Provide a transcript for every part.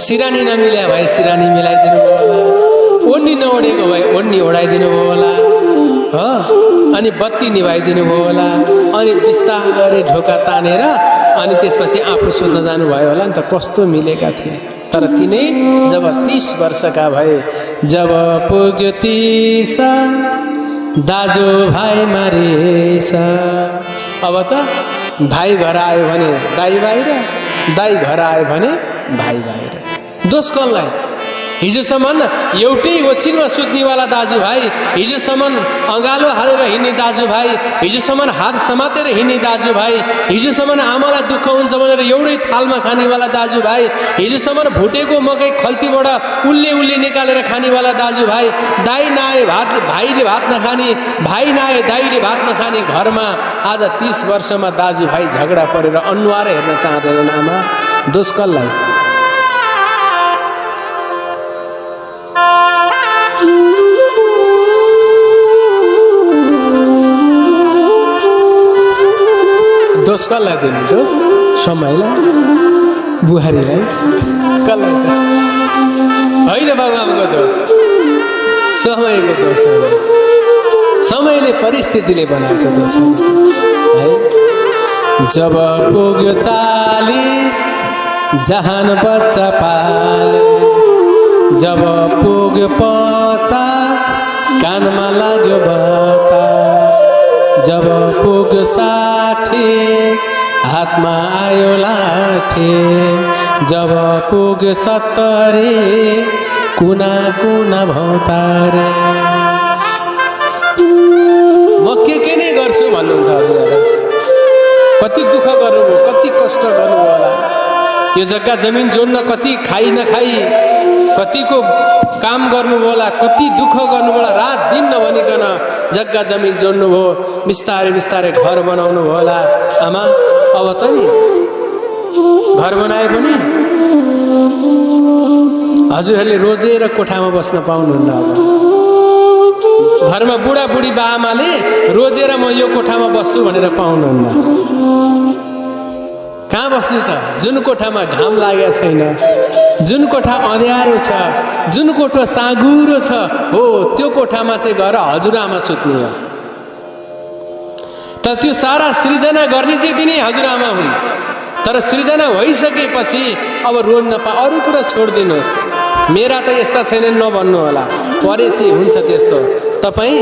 सिरानी नमिल्या भए सिरानी मिलाइदिनु भयो होला, ओढ्नी नओढेको भए ओढ्नी ओढाइदिनु भयो होला हो, अनि बत्ती निभाइदिनु भयो होला, अनि बिस्तारै ढोका तानेर अनि त्यसपछि आफू सुत्न जानुभयो होला नि त। कस्तो मिलेका थिए। तर तिनै जब 30 वर्षका भए, जब पुग्यो 30 दाजु भाइ मारिएछ। अब त भाइ घर आयो भने दाइ बाहिर, दाइ घर आयो भने भाइ बाहिर। दोष कसलाई? हिजोसम्म एउटै ओछिनमा सुत्नेवाला दाजुभाइ, हिजोसम्म अँगालो हालेर हिँड्ने दाजुभाइ, हिजोसम्म हात समातेर हिँड्ने दाजुभाइ, हिजोसम्म आमालाई दुःख हुन्छ भनेर एउटै थालमा खानेवाला दाजुभाइ, हिजोसम्म भुटेको मकै खल्तीबाट उल्ले निकालेर खानेवाला दाजुभाइ, दाइ नआए भाइले भात नखाने, भाइ नआए दाइले भात नखाने घरमा आज 30 वर्षमा दाजुभाइ झगडा परेर अनुहार हेर्न चाहँदैनन्। आमा, दोष कसलाई? दोष कसलाई दिनु? दोष समयलाई, बुहारीलाई, कसलाई त? होइन बाबुआमाको दोष, समयको दोष हो। समयले परिस्थितिले बनाएको दोष हो है। जब पुग्यो 40 जहान बच्चा पालिस, जब पुग्यो 50 कानमा लाग्यो बतास, जब पुग्यो 60 हातमा आयो लाठी, जब पुग्यो 70 कुना कुना भौतारे। म के नै गर्छु भन्नुहुन्छ हजुरहरू? कति दुःख गर्नुभयो, कति कष्ट गर्नुभयो होला। यो जग्गा जमिन जोड्न कति खाइ नखाइ, कतिको काम गर्नुभयो होला, कति दुःख गर्नुभयो होला। रात दिन नभनिकन जग्गा जमिन जोड्नुभयो, बिस्तारै बिस्तारै घर बनाउनु भयो होला। आमा, अब त नि घर बनाए पनि हजुरहरूले रोजेर कोठामा बस्न पाउनुहुन्न। अब घरमा बुढाबुढी बाआमाले रोजेर म यो कोठामा बस्छु भनेर पाउनुहुन्न। कहाँ बस्ने त? जुन कोठामा घाम लागेको छैन, जुन कोठा अँध्यारो छ, जुन कोठा साँघुरो छ, हो त्यो कोठामा चाहिँ गएर हजुरआमा सुत्ने हो। तर त्यो सारा सृजना गर्ने चाहिँ दिने हजुरआमा हुन्। तर सृजना भइसकेपछि अब रोन नपा, अरू कुरा छोडिदिनुहोस्। मेरा त यस्ता छैनन् नभन्नु होला, परेसी हुन्छ त्यस्तो। तपाईँ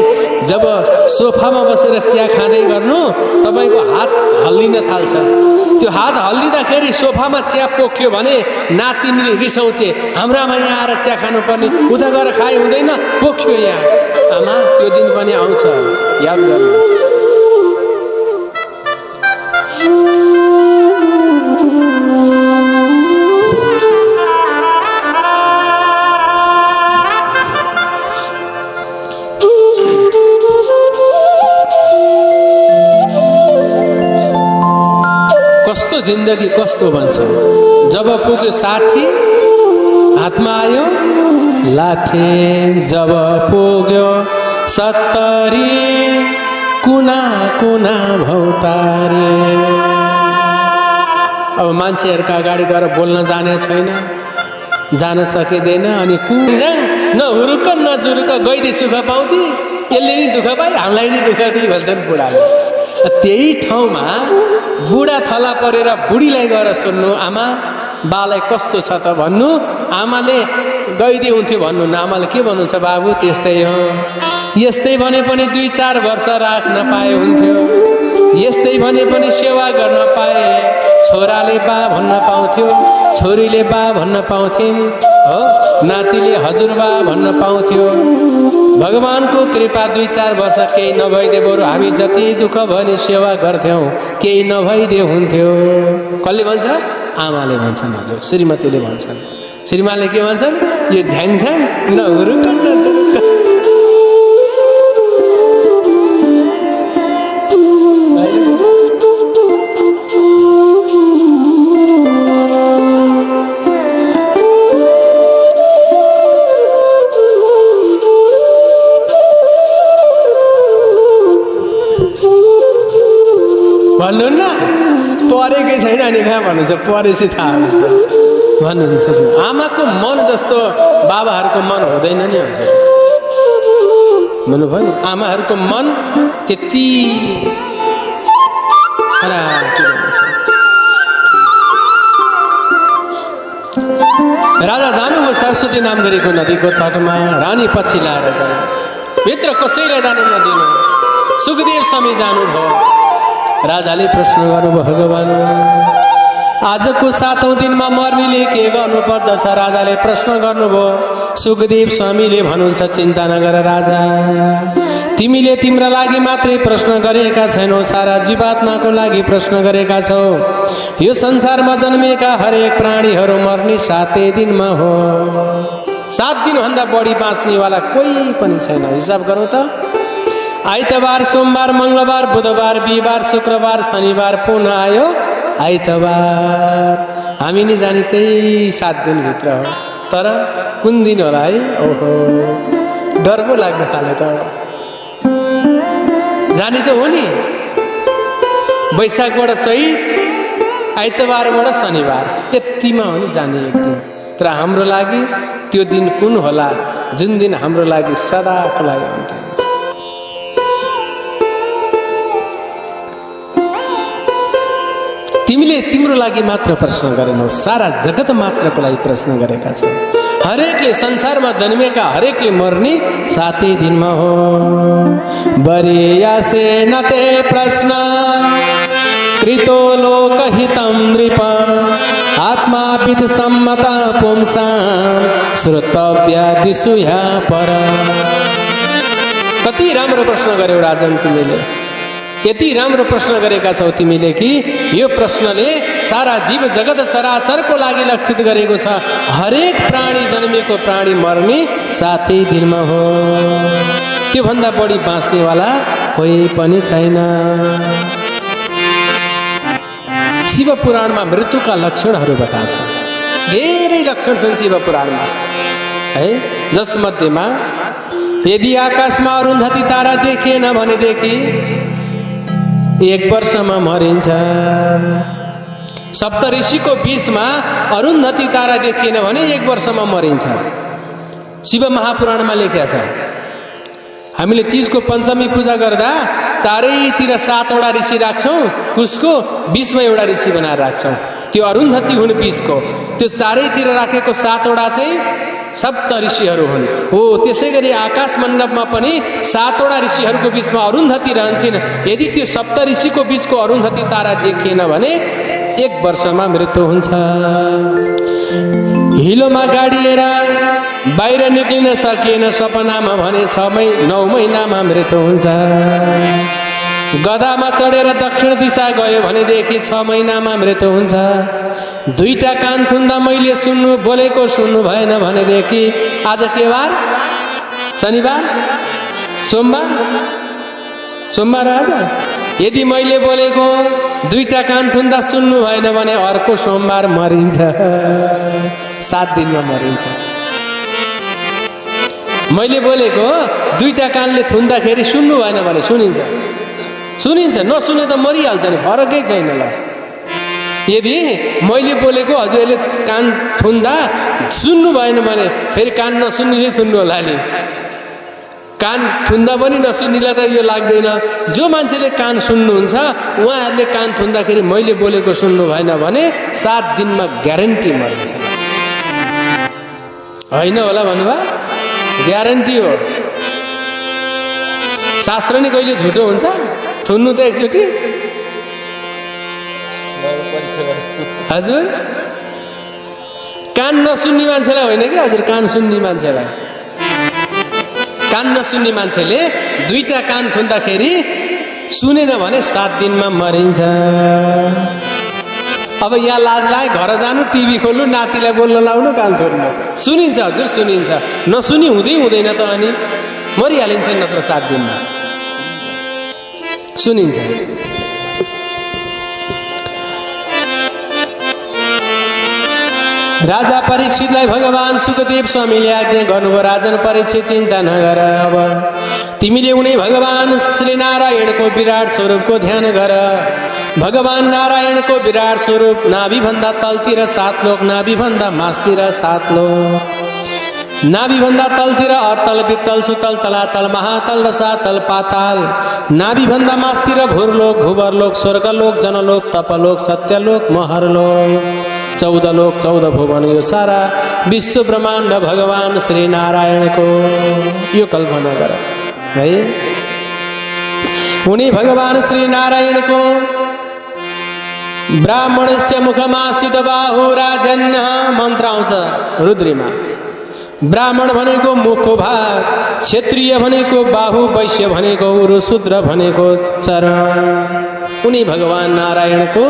जब सोफामा बसेर चिया खाँदै गर्नु, तपाईँको हात हल्लिन थाल्छ। त्यो हात हल्लिँदाखेरि सोफामा चिया पोख्यो भने नातिनीले रिसाउँछे, हाम्रो आमा यहाँ आएर चिया खानुपर्ने, उता गएर खाए हुँदैन, पोख्यो यहाँ। आमा, त्यो दिन पनि आउँछ, याद गर्नुहोस्। कस्तो जिन्दगी कस्तो भन्छ। जब पुग्यो 60 हातमा आयो लाठी, जब पुग्यो 70 कुना कुना भौतारे। अब मान्छेहरूका अगाडि गएर बोल्न जाने छैन, जान सकिँदैन। अनि कुजाङ न हुरुक्क न जुरुक्क गइदिए सुख पाउँथे, यसले नि दुःख पाए हामीलाई नि दुःख दिए भन्छन् बुढाले। त्यही ठाउँमा बुढा थला परेर बुढीलाई गएर सोध्नु, आमा बालाई कस्तो छ त भन्नु, आमाले गइदिए हुन्थ्यो भन्नु न। आमाले के भन्नुहुन्छ? बाबु त्यस्तै हो, यस्तै भने पनि 2-4 वर्ष राख्न पाए हुन्थ्यो, यस्तै भने पनि सेवा गर्न पाए। छोराले बा भन्न पाउँथ्यो, छोरीले बा भन्न पाउँथिन्, हो नातिले हजुरबा भन्न पाउँथ्यो। भगवानको कृपा 2-4 वर्ष केही नभइदिए बरु हामी जति दुःख भने सेवा गर्थ्यौँ, केही नभइदिए हुन्थ्यो। कसले भन्छ? आमाले भन्छन्, हजुर श्रीमतीले भन्छन्। श्रीमानले के भन्छन्? यो झ्याङझ्याङ नहुरुक्क नजुरुक्क। भन्नु न, परेकै छैन नि कहाँ भन्नुहुन्छ? परेपछि थाहा हुन्छ। भन्नु सक्नु आमाको मन जस्तो बाबाहरूको मन हुँदैन नि हजुर भन्नुभयो नि आमाहरूको मन त्यति राजा जानुभयो सरस्वती नाम गरेको नदीको तटमा रानी पछि लाएर गयो भित्र कसैलाई जानु नदिनु सुखदेव स्वामी जानुभयो राजाले प्रश्न गर्नुभयो भगवान् आजको 7औं दिनमा मर्नेले के गर्नुपर्दछ राजाले प्रश्न गर्नुभयो सुखदेव स्वामीले भन्नुहुन्छ चिन्ता नगर राजा तिमीले तिम्रा लागि मात्रै प्रश्न गरेका छैनौ सारा जीवात्माको लागि प्रश्न गरेका छौ यो संसारमा जन्मेका हरेक प्राणीहरू मर्ने 7 दिनमा हो 7 दिनभन्दा बढी बाँच्नेवाला कोही पनि छैन हिसाब गरौँ त आइतबार सोमबार मंगलबार बुधबार बिहीबार शुक्रबार शनिबार पुनः आयो आइतबार हामी नि जाने त्यही 7 दिनभित्र हो तर कुन दिन होला है ओहो डर पो लाग्न थाल्यो त जाने त हो नि वैशाखबाट चैत आइतबारबाट शनिबार यतिमा हो नि जाने एक दिन तर हाम्रो लागि त्यो दिन कुन होला जुन दिन हाम्रो लागि सदाको लागि अन्त तिमीले तिम्रो लागि मात्र प्रश्न गरेनौ सारा जगत मात्रको लागि प्रश्न गरेका छौ हरेकले संसारमा जन्मेका हरेकले मर्ने 7 दिनमा हो बरियासे नते प्रश्न कृतो लोकहितं नृप आत्माविद सम्मत पुंसां श्रोतव्या दिशु यहाँ पर कति राम्रो प्रश्न गर्यौ राजन तिमीले यति राम्रो प्रश्न गरेका छौ तिमीले कि यो प्रश्नले सारा जीव जगत चराचरको लागि लक्षित गरेको छ हरेक प्राणी जन्मेको प्राणी मर्ने 7 दिनमा हो त्यो भन्दा बढी बाँच्नेवाला कोही पनि छैन शिव पुराणमा मृत्युका लक्षणहरू बताछ धेरै लक्षण छन् शिव पुराणमा है जसमध्येमा यदि आकाशमा अरुन्धती तारा देखिएन भनेदेखि 1 वर्षमा मरिन्छ सप्त ऋषिको बीचमा अरुन्धती तारा देखिएन भने 1 वर्षमा मरिन्छ शिव महापुराणमा लेखिएको छ हामीले 30 को पञ्चमी पूजा गर्दा चारैतिर 7 वटा ऋषि राख्छौं कुसको बीचमा एउटा ऋषि बनाएर राख्छौं त्यो अरुन्धती हुन् बीचको त्यो चारैतिर राखेको 7 वटा चाहिँ सप्त ऋषिहरू हुन् हो त्यसैगरी आकाश मण्डपमा पनि 7 वटा ऋषिहरूको बीचमा अरुन्धती रहन्छन् यदि त्यो सप्त ऋषिको बीचको अरुन्धती तारा देखिएन भने 1 वर्षमा मृत्यु हुन्छ हिलोमा गाडिएर बाहिर निक्लिन सकिएन सपनामा भने 9 महिनामा मृत्यु हुन्छ गधामा चढेर दक्षिण दिशा गयो भनेदेखि 6 महिनामा मृत्यु हुन्छ 2टा कान थुन्दा मैले बोलेको सुन्नु भएन भनेदेखि आज के बार शनिबार सोमबार आज यदि मैले बोलेको 2टा कान थुन्दा सुन्नु भएन भने अर्को सोमबार मरिन्छ 7 दिनमा मरिन्छ मैले बोलेको 2टा कानले थुन्दाखेरि सुन्नु भएन भने सुनिन्छ नसुने त मरिहाल्छ नि फरकै छैन ल यदि मैले बोलेको हजुरले कान थुन्दा सुन्नु भएन भने फेरि कान नसुन्नेले थुन्नु होला नि कान थुन्दा पनि नसुन्नेलाई त यो लाग्दैन जो मान्छेले कान सुन्नुहुन्छ उहाँहरूले कान थुन्दाखेरि मैले बोलेको सुन्नु भएन भने 7 दिनमा ग्यारेन्टी मरिन्छ होइन होला भन्नुभयो ग्यारेन्टी हो शास्त्र नि कहिले झुटो हुन्छ थुन्नु त एकचोटि हजुर कान नसुन्ने मान्छेलाई होइन कि हजुर कान सुन्ने मान्छेलाई कान नसुन्ने मान्छेले 2टा कान थुन्दाखेरि सुनेन भने 7 दिनमा मरिन्छ अब यहाँ लाज लागे घर जानु टिभी खोल्नु नातिलाई बोल्न लाउनु कान थुन्नु सुनिन्छ हजुर सुनिन्छ नसुनी हुँदैन त अनि मरिहालिन्छ नत्र 7 दिनमा सुनिन्छ राजा परीक्षितलाई भगवान सुखदेव स्वामीले आज्ञा गर्नुभयो राजन परीक्षित चिन्ता नगर अब तिमीले उनी भगवान श्री नारायणको विराट स्वरूपको ध्यान गर। भगवान नारायणको विराट स्वरूप नाभिभन्दा तलतिर 7 लोक, नाभिभन्दा मास्तिर 7 लोक, नाभिभन्दा तलतिर अतल वितल सुतल तलातल महातल रसातल पाताल, नाभिभन्दा मास्तिर भूरलोक भूवरलोक स्वर्गलोक जनलोक तपलोक सत्यलोक महरलोक, 14 लोक 14 भुवन, यो सारा विश्व ब्रह्माण्ड भगवान श्री नारायणको। यो कल्पना गर है। उनी भगवान श्री नारायणको ब्राह्मणस्य मुखमासित बाहु राजन्य मन्त्र आउँछ रुद्रीमा। ब्राह्मण भनेको मुखको भाग, क्षत्रिय भनेको बाहु, वैश्य भनेको उरु, शूद्र भनेको चरण। उनी भगवान नारायणको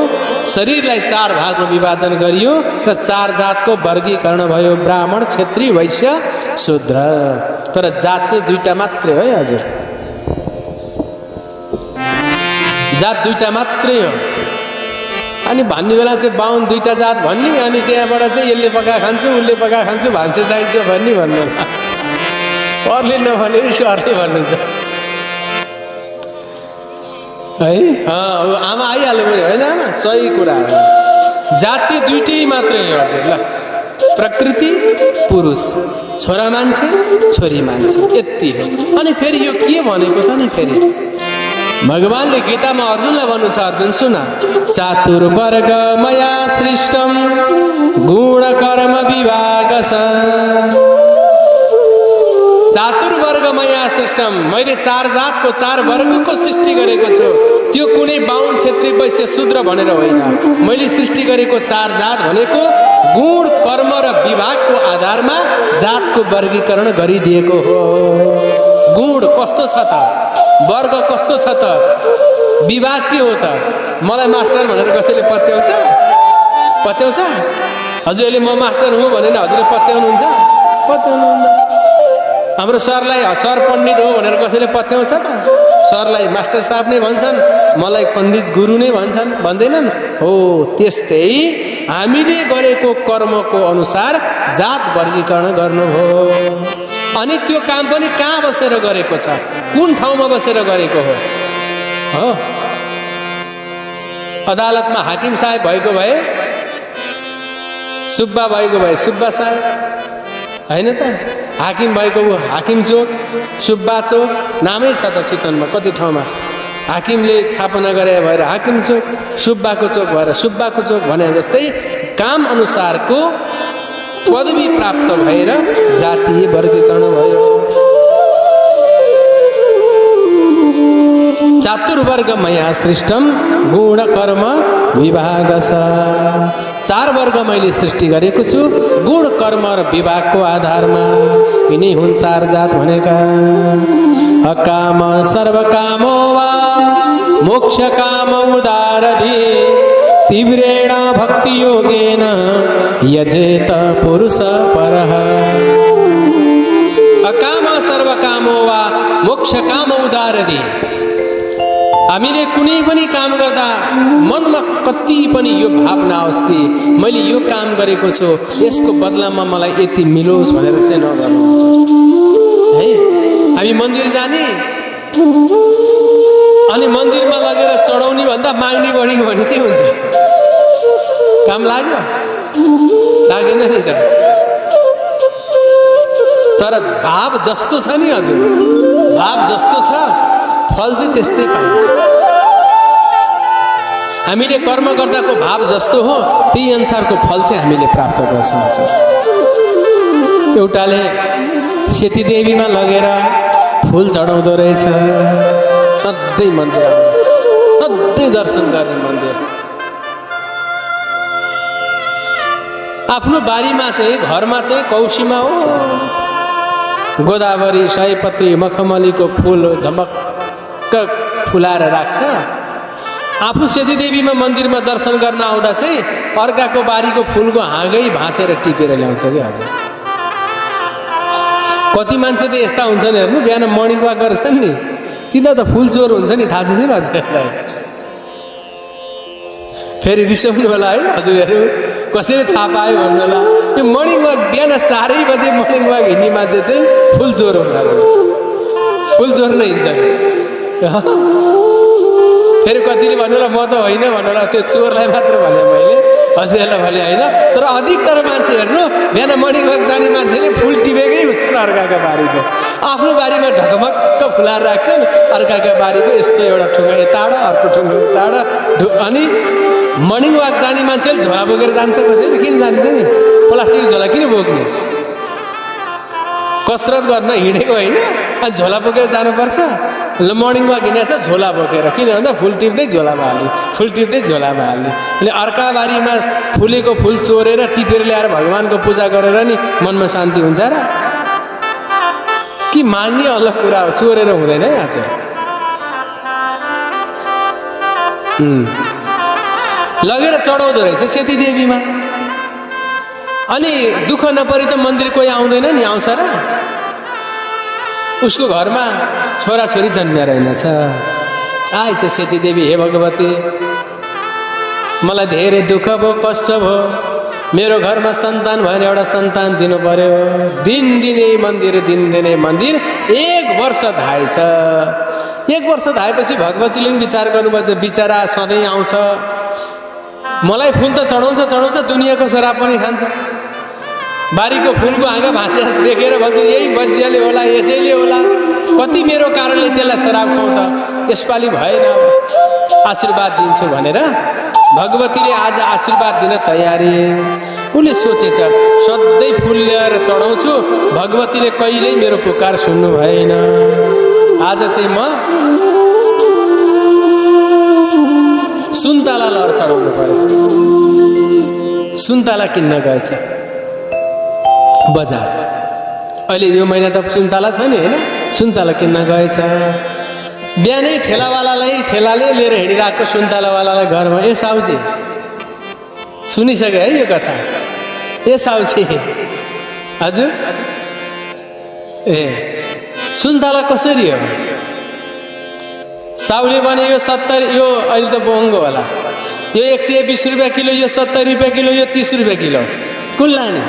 शरीरलाई 4 भागमा विभाजन गरियो र 4 जातको वर्गीकरण भयो, ब्राह्मण क्षत्रिय वैश्य शूद्र। तर जात चाहिँ 2टा मात्रै हो हजुर, जात 2टा मात्रै हो। अनि भन्ने बेला चाहिँ 52 2टा जात भन्ने, अनि त्यहाँबाट चाहिँ यसले पका खान्छु उसले पका खान्छु भान्से चाहिन्छ भन्ने भन्नु, अरूले नभनेर सरले भन्नुहुन्छ है। आमा आइहाल्नु पऱ्यो होइन आमा, सही कुरा हो। जात चाहिँ 2टै मात्रै हो हजुर। ल प्रकृति पुरुष, छोरा मान्छे छोरी मान्छे, यति हो। अनि फेरि यो के भनेको त नि फेरि भगवानले गीतामा अर्जुनलाई भन्नु छ, अर्जुन सुन, चातुर्वर्ग मया सृष्टम गुण कर्म विभागश। चातुर्वर्ग मया सृष्टम, मैले 4 जातको 4 वर्गको सृष्टि गरेको छु। त्यो कुनै 52 क्षेत्रीय वैश्य शूद्र भनेर होइन, मैले सृष्टि गरेको 4 जात भनेको गुण कर्म र विभागको आधारमा जातको वर्गीकरण गरिदिएको हो। गुण कस्तो छ त, वर्ग कस्तो छ त, विभाग के हो त? मलाई मास्टर भनेर कसैले पत्याउँछ? पत्याउँछ? हजुरले म मास्टर हुँ भनेर हजुरले पत्याउनुहुन्छ? पत्याउनुहुन्न। हाम्रो सरलाई सर पण्डित हो भनेर कसैले पत्याउँछ त? सरलाई मास्टर साहब नै भन्छन्, मलाई पण्डित गुरु नै भन्छन्, भन्दैनन् हो। त्यस्तै हामीले गरेको कर्मको अनुसार जात वर्गीकरण गर्नुभयो। अनि त्यो काम पनि कहाँ बसेर गरेको छ, कुन ठाउँमा बसेर गरेको हो? अदालतमा हाकिम साहेब भएको भए, सुब्बा भएको भए सुब्बा साहेब होइन त, हाकिम भएको हाकिम चोक, सुब्बा चोक नामै छ त चितवनमा कति ठाउँमा। हाकिमले स्थापना गरे भएर हाकिम चोक, सुब्बाको चोक भएर सुब्बाको चोक भने जस्तै काम अनुसारको पदवी प्राप्त भएर जातीय वर्गीकरण भयो। चातुर्वर्ग मया सृष्टम गुण कर्म विभागश। 4 वर्ग मैले सृष्टि गरेको छु गुण कर्म र विभागको आधारमा। यिनै हुन् 4 जात भनेका। अकाम सर्वकामो वा मोक्ष काम उदारधि तीव्रेण भक्ति योगेन यजेत पुरुष परः। अकाम सर्वकामो वा मोक्ष काम उदारधि। हामीले कुनै पनि काम गर्दा मनमा कति पनि यो भावना आओस् कि मैले यो काम गरेको छु, यसको बदलामा मलाई यति मिलोस् भनेर चाहिँ नगर्नुहुन्छ है। हामी मन्दिर जाने अनि मन्दिरमा लगेर चढाउने भन्दा माग्ने बढी भने के हुन्छ? काम लाग्यो? लागेन नि त। तर भाव जस्तो छ नि हजुर, भाव जस्तो छ फल चाहिँ त्यस्तै पाइन्छ। हामीले कर्म गर्दाको भाव जस्तो हो त्यही अनुसारको फल चाहिँ हामीले प्राप्त गर्छौँ। एउटाले सेती देवीमा लगेर फुल चढाउँदो रहेछ, सधैँ मन्दिर आउने, सधैँ दर्शन गर्ने मन्दिर। आफ्नो बारीमा चाहिँ घरमा चाहिँ कौशीमा हो गोदावरी सयपत्री मखमलीको फुल ढमक्क फुलाएर राख्छ। आफू सेती देवीमा मन्दिरमा दर्शन गर्न आउँदा चाहिँ अर्काको बारीको फुलको हाँगै भाँचेर टिपेर ल्याउँछ कि हजुर। कति मान्छे त यस्ता हुन्छन् हेर्नु, बिहान मर्निङ वाक गर्छन् नि, तिनीहरू त फुल चोर हुन्छ नि, थाहा छ हजुरलाई। फेरि रिसाउनु होला है हजुरहरू, कसरी थाहा पायो भन्नु होला। यो मर्निङ वाक बिहान 4 बजे मर्निङ वाक हिँड्ने मान्छे चाहिँ फुल चोर हो हजुर। फुल चोर्न हिँड्छ। फेरि कतिले भन्नुला म त होइन भन्नुला, त्यो चोरलाई मात्र भने मैले, हजुरलाई भने होइन। तर अधिकतर मान्छे हेर्नु, बिहान मर्निङ वाक जाने मान्छेले फुल टिपेकै हुन् अर्काका बारीको। आफ्नो बारीमा ढकमक्क फुलाएर राख्छन्, अर्काका बारीको यस्तो एउटा ठुङ्गा यताबाट अर्को ठुङ्गा उताबाट। अनि मर्निङ वाक जाने मान्छेले झोला बोकेर जान्छ, कसैले किन जान्छ नि? प्लास्टिक झोला किन बोक्ने? कसरत गर्न हिँडेको होइन, अनि झोला बोकेर जानुपर्छ? ल मर्निङ वाक हिँडेको छ झोला बोकेर, किन भन्दा फुल टिप्दै झोलामा हाल्ने, फुल टिप्दै झोलामा हाल्ने। अनि अर्का बारीमा फुलेको फुल चोरेर टिपेर ल्याएर भगवान्को पूजा गरेर नि मनमा शान्ति हुन्छ र? कि मान्ने अलग कुरा हो, चोरेर हुँदैन है आज। लगेर चढाउँदो रहेछ सेती देवीमा। अनि दुःख नपरी त मन्दिर कोही आउँदैन नि, आउँछ र? उसको घरमा छोराछोरी जन्मिया रहेनछ। आइछ सेती देवी, हे भगवती मलाई धेरै दुःख भयो, कष्ट भयो, मेरो घरमा सन्तान भएन, एउटा सन्तान दिनु पर्यो। दिनै मन्दिर, दिनै मन्दिर। 1 वर्ष धाएछ। 1 वर्ष धाएपछि भगवतीले पनि विचार गर्नुपर्छ, बिचरा सधैँ आउँछ, मलाई फुल त चढाउँछ, दुनियाँको शराब पनि खान्छ। बारीको फुलको हाँगा भाँचियास देखेर भन्छ यही बजियाले होला, यसैले होला, कति मेरो कारणले त्यसलाई शराब खाउँ त, यसपालि भएन, आशीर्वाद दिन्छु भनेर भगवतीले आज आशीर्वाद दिन तयारी। उसले सोचेछ सधैँ फुल ल्याएर चढाउँछु, भगवतीले कहिल्यै मेरो पुकार सुन्नु भएन, आज चाहिँ म सुन्तला लहर चढाउनु पर्यो। सुन्तला किन्न गएछ बजार। अहिले यो महिना त सुन्तला छ नि होइन, सुन्तला किन्न गएछ। बिहानै ठेलाले लिएर हिँडिरहेको सुन्तलावालालाई घरमा, ए साउजी सुनिसके है यो कथा? ए साउजी हजुर, ए सुन्तला कसरी हो? साउले भने यो 70, यो अहिले त महँगो होला, यो 120 रुपियाँ किलो, यो 70 रुपियाँ किलो, यो 30 रुपियाँ किलो। कुन लाने?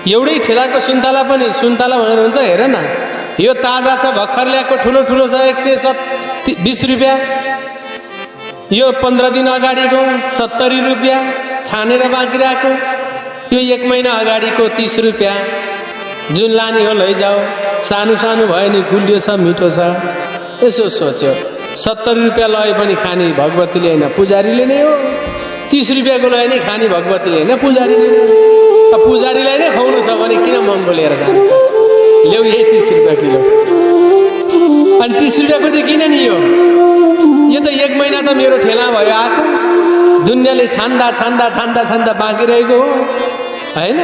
एउटै ठेलाको सुन्तला पनि सुन्तला भनेर हुन्छ? हेर न, यो ताजा छ, भर्खर ल्याएको ठुलो छ 120 रुपियाँ, यो 15 दिन अगाडिको 70 रुपियाँ, छानेर बाँकी राखेको यो 1 महिना अगाडिको 30 रुपियाँ। जुन लाने हो लैजाऊ, सानो भयो नि, गुलियो छ, मिठो छ। यसो सोच्यो 70 रुपियाँ लए पनि खाने भगवतीले होइन, पुजारीले नै हो। 30 रुपियाँको लए नै खाने भगवतीले होइन, पुजारीले नै। पुजारीलाई नै खुवाउनु छ भने किन महँगो लिएर जाने त? ल्याउ यही 30 रुपियाँ किलो। अनि 30 रुपियाँको चाहिँ किन नि यो त 1 महिना त मेरो ठेला भयो आएको, दुनियाँले छान्दा बाँकी रहेको हो होइन।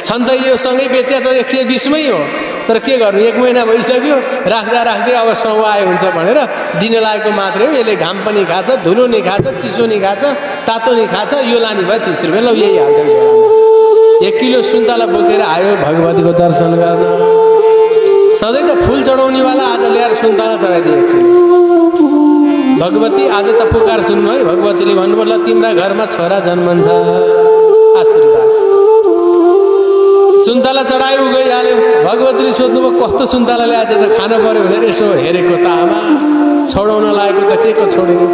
छन् त यो सँगै बेचे त 120 मै हो, तर के गर्नु, 1 महिना भइसक्यो, राख्दै अब सौ आयो हुन्छ भनेर दिन लागेको मात्रै हो। यसले घाम पनि खान्छ, धुलो नि खान्छ, चिसो नि खाछ, तातो नि खाछ। यो लाने भयो 30 रुपियाँ, ल यही हाल्दै 1 किलो सुन्तला बोकेर आयो भगवतीको दर्शन गर्न। सधैँ त फुल चढाउनेवाला आज ल्याएर सुन्तला चढाइदिए 1 किलो। भगवती आज त पुकार सुन्नु है। भगवतीले भन्नुभयो, ल तिम्रा घरमा छोरा जन्मन्छ, आशीर्वाद। सुन्तला चढायो, गइहाल्यो। भगवतीले सोध्नुभयो कस्तो सुन्तला ल्याएछ त, खानु पर्यो भनेर यसो हेरेको त आमा, छोडाउन लागेको त के को छोडेको,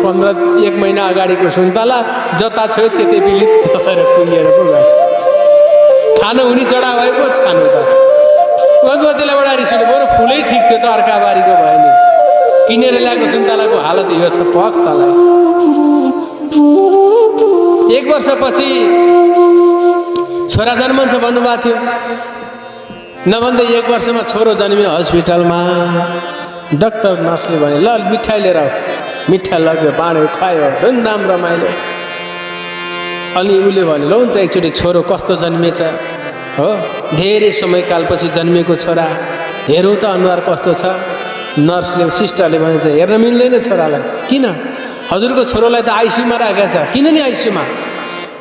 1 महिना अगाडिको सुन्तला, जता छोयो त्यतै बिलित भएर पुगेर पो गयो। खानु हुने चढा भए पो खानु त। भगवतीलाई बडा रिस उठ्यो, बरु फुलै ठिक थियो त, अर्का बारीको भयो नि। किनेर ल्याएको सुन्तलाको हालत यो छ पख तलाई। 1 वर्षपछि छोरा जन्मन्छ भन्नुभएको थियो, नभन्दै 1 वर्षमा छोरो जन्मियो हस्पिटलमा। डाक्टर नर्सले भने ल मिठाई लिएर आऊ। मिठाई लग्यो, बाँड्यो, खुवायो, धुमधाम रमाइलो। अनि उसले भन्यो, ल त एकचोटि छोरो कस्तो जन्मिएछ हो, धेरै समयकालपछि जन्मिएको छोरा, हेरौँ त अनुहार कस्तो छ। नर्सले, सिस्टरले भनेछ, हेर्न मिल्दैन छोरालाई। किन? हजुरको छोरोलाई त आइसियुमा राखेको छ। किन नि आइसियुमा?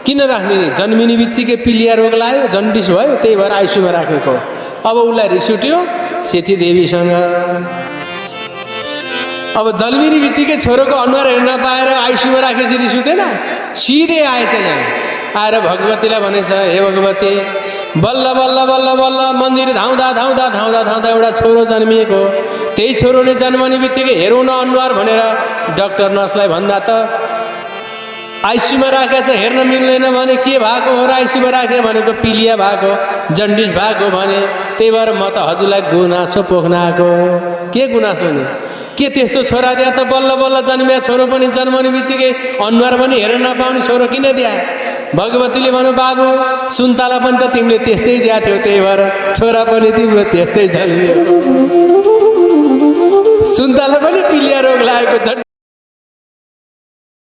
किन राख्ने नि? जन्मिने बित्तिकै पिलिया रोग लाग्यो, जन्डिस भयो, त्यही भएर आइसियुमा राखेको। अब उसलाई रिस उठ्यो सेती देवीसँग। अब जन्मिने बित्तिकै छोरोको अनुहार हेर्न पाएर आइसियुमा राखेपछि रिस उठेन, सिधै आएछ यहाँ आएर भगवतीलाई भनेछ, हे भगवती, बल्ल बल्ल बल्ल बल्ल मन्दिर धाउँदा एउटा छोरो जन्मिएको। त्यही छोरो नै जन्मने बित्तिकै हेरौँ न अनुहार भनेर डाक्टर नर्सलाई भन्दा त आइसियुमा राखेको छ, हेर्न मिल्दैन भने के भएको हो र आइसियुमा राखे भनेको पिलिया भएको, जन्डिस भएको भने। त्यही भएर म त हजुरलाई गुनासो पोख्न आएको। के गुनासो नि? के त्यस्तो छोरा दिया त बल्ल बल्ल जन्मिया छोरो पनि जन्मने बित्तिकै अनुहार पनि हेर्न नपाउने छोरो किन दिया? भगवतीले भन्नु बाबु सुन्तला पनि त तिमीले त्यस्तै दिया थियौ, त्यही भएर छोरा पनि तिम्रो त्यस्तै जन्मियो। सुन्तला पनि पिलिया रोग लागेको